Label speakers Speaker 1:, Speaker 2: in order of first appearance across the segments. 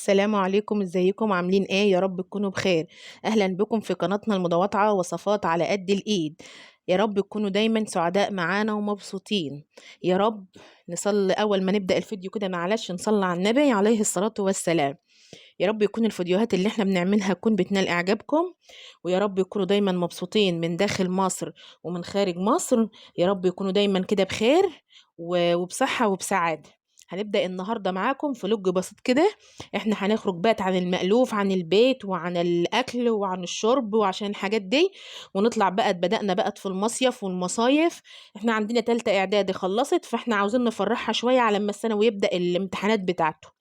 Speaker 1: السلام عليكم، ازيكم؟ عاملين ايه؟ يا رب تكونوا بخير. اهلا بكم في قناتنا المتواضعة وصفات على قد الايد. يا رب تكونوا دايما سعداء معانا ومبسوطين يا رب. نصلي اول ما نبدأ الفيديو كده، معلش نصلي على النبي عليه الصلاة والسلام. يا رب يكون الفيديوهات اللي احنا بنعملها تكون بتنال اعجابكم، ويا رب يكونوا دايما مبسوطين من داخل مصر ومن خارج مصر. يا رب يكونوا دايما كده بخير وبصحة وبسعادة. هنبدأ النهاردة معاكم فلوج بسيط كده. احنا هنخرج بقى عن المألوف، عن البيت وعن الأكل وعن الشرب وعشان الحاجات دي، ونطلع بقى. بدأنا بقى في المصيف والمصايف. احنا عندنا تالتة إعدادي خلصت، فاحنا عاوزين نفرحها شوية على لما الثانوي يبدأ الامتحانات بتاعته.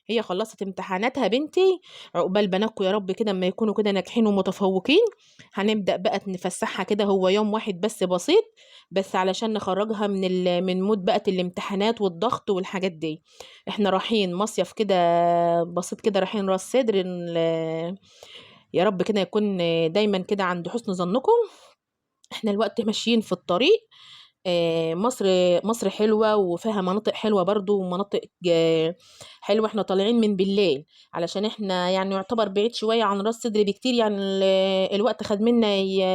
Speaker 1: هي خلصت امتحاناتها بنتي، عقبال بناتكم يا رب كده اما يكونوا كده ناجحين ومتفوقين. هنبدأ بقى نفسحها كده، هو يوم واحد بس بسيط، بس علشان نخرجها من mood بقى الامتحانات والضغط والحاجات دي. احنا رايحين مصيف كده بسيط كده، رايحين راس سدر. يا رب كده يكون دايما كده عند حسن ظنكم. احنا الوقت ماشيين في الطريق. مصر حلوة وفيها مناطق حلوة برضو، ومناطق حلوة. احنا طالعين من بالليل علشان احنا يعتبر بعيد شوية عن راس سدر بكتير، الوقت خد منا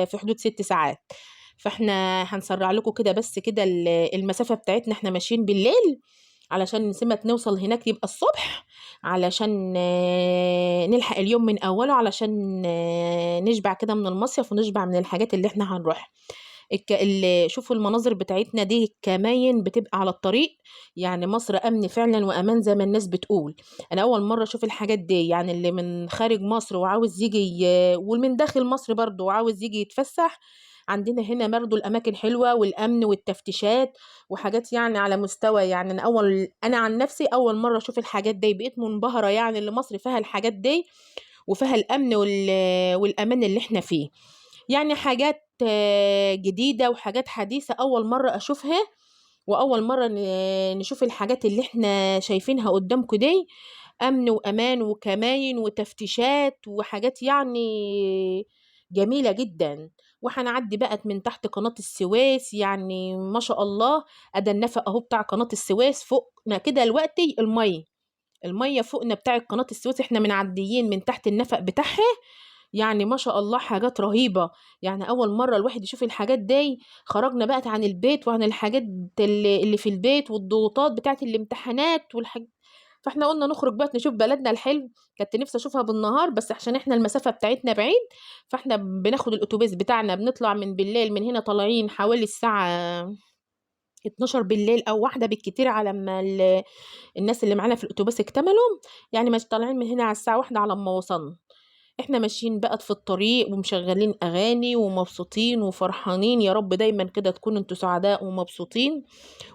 Speaker 1: في حدود 6 ساعات. فاحنا هنسرع لكم كده بس كده المسافة بتاعتنا. احنا ماشيين بالليل علشان نسمة نوصل هناك يبقى الصبح، علشان نلحق اليوم من أوله، علشان نشبع كده من المصيف ونشبع من الحاجات اللي احنا هنروحها. شوفوا المناظر بتاعتنا دي، الكماين بتبقى على الطريق. مصر أمن فعلا وأمان زي ما الناس بتقول. أنا أول مرة أشوف الحاجات دي، اللي من خارج مصر وعاوز يجي والمن داخل مصر برضو وعاوز يجي يتفسح، عندنا هنا برضو الأماكن حلوة والأمن والتفتيشات وحاجات على مستوى. أنا عن نفسي أول مرة أشوف الحاجات دي، بقيت منبهرة اللي مصر فيها الحاجات دي وفيها الأمن والأمان اللي احنا فيه. حاجات جديدة وحاجات حديثة أول مرة أشوفها، وأول مرة نشوف الحاجات اللي احنا شايفينها قدامكم دي. أمن وأمان وكماين وتفتيشات وحاجات جميلة جدا. وهنعدي بقى من تحت قناة السويس، ما شاء الله أدى النفق أهو بتاع قناة السويس فوقنا كده دلوقتي. المية فوقنا بتاع قناة السويس، احنا منعديين من تحت النفق بتاعها. ما شاء الله حاجات رهيبة، أول مرة الواحد يشوف الحاجات دي. خرجنا بقى عن البيت وعن الحاجات اللي في البيت والضغوطات بتاعت الامتحانات والحاجات، فاحنا قلنا نخرج بقى نشوف بلدنا الحلو. كنت نفسي اشوفها بالنهار، بس عشان احنا المسافة بتاعتنا بعيد، فاحنا بناخد الاتوبيس بتاعنا، بنطلع من بالليل من هنا، طالعين حوالي الساعة 12 بالليل او 1 بالكتير على ما الناس اللي معانا في الاتوبيس اكتملوا، مش طالعين من هنا على الساعة 1 على ما وصلنا. احنا ماشيين بقى في الطريق ومشغلين اغاني ومبسوطين وفرحانين. يا رب دايما كده تكونوا انتوا سعداء ومبسوطين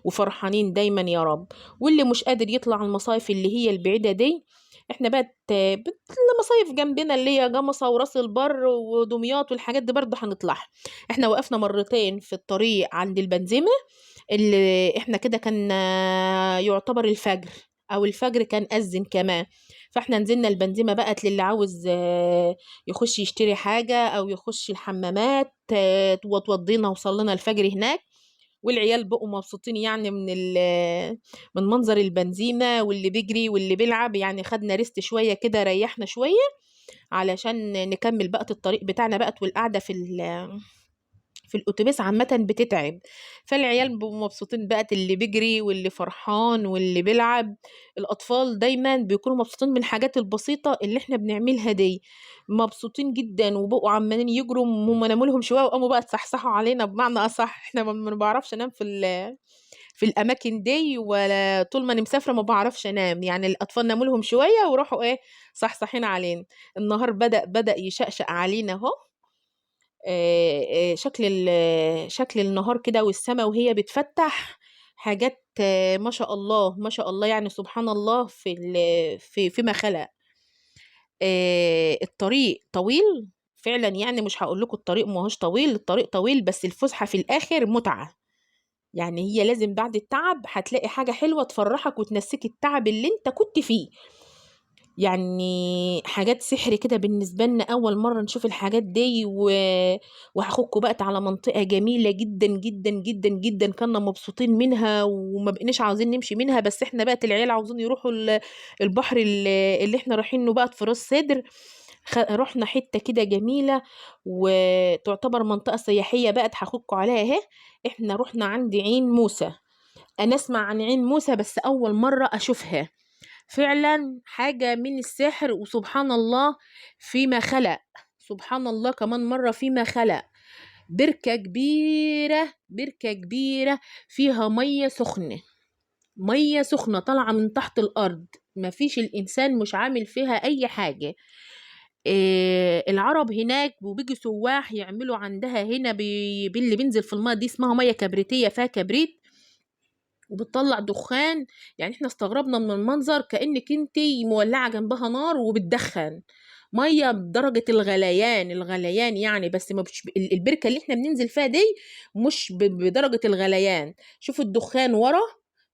Speaker 1: وفرحانين دايما يا رب. واللي مش قادر يطلع المصايف اللي هي البعيدة دي، احنا بقى المصايف جنبنا اللي هي جمصة وراس البر ودمياط والحاجات دي برضه هنطلعها. احنا وقفنا مرتين في الطريق عند البنزيمة، اللي احنا كده كان يعتبر الفجر او الفجر كان اذن كمان، فاحنا نزلنا البنزيمة بقت للي عاوز يخش يشتري حاجة او يخش الحمامات، وتوضينا وصلينا الفجر هناك. والعيال بقوا مبسوطين من منظر البنزيمة واللي بيجري واللي بيلعب. خدنا ريست شوية كده، ريحنا شوية علشان نكمل بقى الطريق بتاعنا بقى. والقعدة في الأتوبيس عامة بتتعب، فالعيال بيبقوا مبسوطين بقى، اللي بيجري واللي فرحان واللي بيلعب. الأطفال دايما بيكونوا مبسوطين من الحاجات البسيطة اللي احنا بنعملها دي، مبسوطين جدا وبقوا عمالين يجروا. هم ناموا لهم شوية وقاموا بقى تصحصحوا علينا، بمعنى أصح احنا ما بعرفش انام في الأماكن دي، ولا طول ما أنا مسافرة ما بعرفش أنام. الأطفال ناموا لهم شوية وراحوا صحصحين علينا. النهار بدأ يشقشق علينا أهو. شكل النهار كده والسما وهي بتفتح، حاجات، ما شاء الله، ما شاء الله، سبحان الله فيما خلق. الطريق طويل فعلا، مش هقول لكم الطريق ما هوش طويل، الطريق طويل بس الفسحة في الآخر متعة. هي لازم بعد التعب هتلاقي حاجة حلوة تفرحك وتنسيك التعب اللي انت كنت فيه. يعني حاجات سحر كده بالنسبة لنا، أول مرة نشوف الحاجات دي. وهاخدكم بقى على منطقة جميلة جدا جدا جدا جدا، كنا مبسوطين منها وما بقيناش عاوزين نمشي منها، بس احنا بقى العيال عاوزين يروحوا البحر اللي احنا رايحينه بقى في راس سدر. رحنا حتة كده جميلة وتعتبر منطقة سياحية بقى، هاخدكم عليها اهي. احنا رحنا عند عين موسى. انا اسمع عن عين موسى بس اول مرة اشوفها، فعلا حاجة من السحر. وسبحان الله فيما خلق، سبحان الله كمان مرة فيما خلق. بركة كبيرة، بركة كبيرة فيها مية سخنة، مية سخنة طالعة من تحت الأرض، مفيش الإنسان مش عامل فيها أي حاجة. العرب هناك وبيجي سواح يعملوا عندها هنا باللي بينزل في المية دي اسمها مية كبريتية، فيها كبريت وبتطلع دخان. يعني احنا استغربنا من المنظر، كأنك انتي مولعة جنبها نار وبتدخن مية بدرجة الغليان، الغليان يعني، بس ما بش البركة اللي احنا بننزل فيها دي مش بدرجة الغليان. شوفوا الدخان ورا،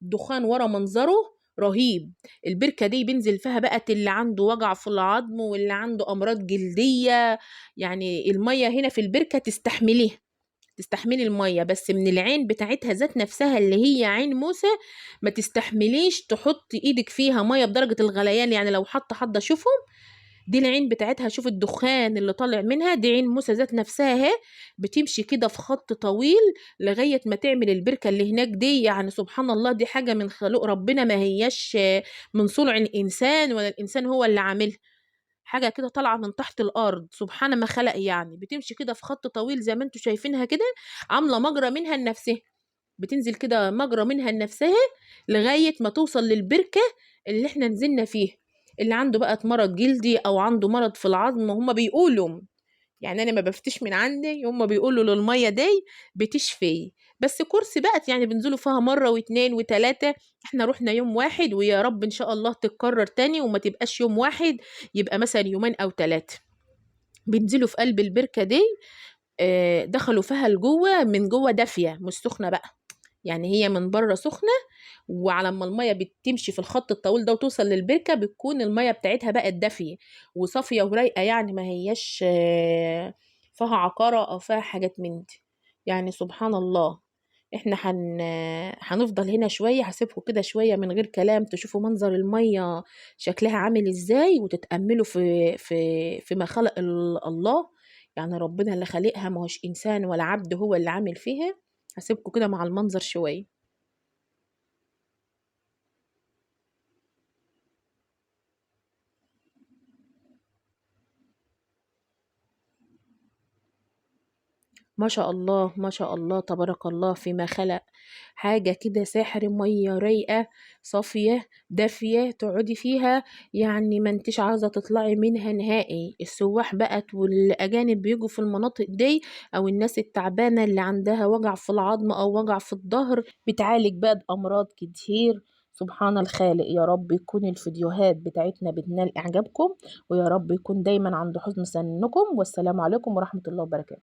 Speaker 1: الدخان ورا منظره رهيب. البركة دي بينزل فيها بقى اللي عنده وجع في العظم واللي عنده أمراض جلدية. يعني المية هنا في البركة تستحمليها، تستحملي المية، بس من العين بتاعتها ذات نفسها اللي هي عين موسى ما تستحمليش تحطي ايدك فيها مية بدرجة الغليان. يعني لو حط حد، شوفهم دي العين بتاعتها، شوف الدخان اللي طالع منها، دي عين موسى ذات نفسها اهي، بتمشي كده في خط طويل لغاية ما تعمل البركة اللي هناك دي. يعني سبحان الله، دي حاجة من خلق ربنا، ما هياش من صنع الإنسان ولا الإنسان هو اللي عاملها، حاجة كده طالعة من تحت الأرض، سبحان ما خلق. يعني بتمشي كده في خط طويل زي ما انتوا شايفينها كده، عاملة مجرى منها لنفسها، بتنزل كده مجرى منها لنفسها لغاية ما توصل للبركة اللي احنا نزلنا فيها. اللي عنده بقى مرض جلدي أو عنده مرض في العظم، هما بيقولوا، يعني أنا ما بفتش من عندي، هما بيقولوا للمية دي بتشفي، بس كرسي بقى يعني بنزلوا فيها مرة واتنين وتلاتة. احنا رحنا يوم واحد، ويا رب إن شاء الله تتكرر تاني وما تبقاش يوم واحد، يبقى مثلا يومين أو تلاتة. بينزلوا في قلب البركة دي، دخلوا فيها لجوه، من جوه دافية مش سخنة بقى، يعني هي من بره سخنة، وعلى ما المية بتمشي في الخط الطويل ده وتوصل للبركة بتكون المية بتاعتها بقت دافية وصافية ورايقة، يعني ما هياش فيها عقارة أو فيها حاجات من دي. يعني سبحان الله. احنا هنفضل هنا شوية، هسيبكم كده شوية من غير كلام تشوفوا منظر المية شكلها عامل ازاي، وتتأملوا في ما خلق الله. يعني ربنا اللي خلقها، ما هوش إنسان ولا عبد هو اللي عامل فيها. هسيبكم كده مع المنظر شوية. ما شاء الله ما شاء الله تبارك الله فيما خلق. حاجة كده ساحر، مية رايقة صافية دافية تقعدي فيها، يعني ما انتش عاوزة تطلعي منها نهائي. السواح بقت والأجانب بيجوا في المناطق دي، أو الناس التعبانة اللي عندها وجع في العظم أو وجع في الظهر، بتعالج بقى بأمراض كتير. سبحان الخالق. يا رب يكون الفيديوهات بتاعتنا بتنال إعجابكم، ويا رب يكون دايما عند حسن ظنكم. والسلام عليكم ورحمة الله وبركاته.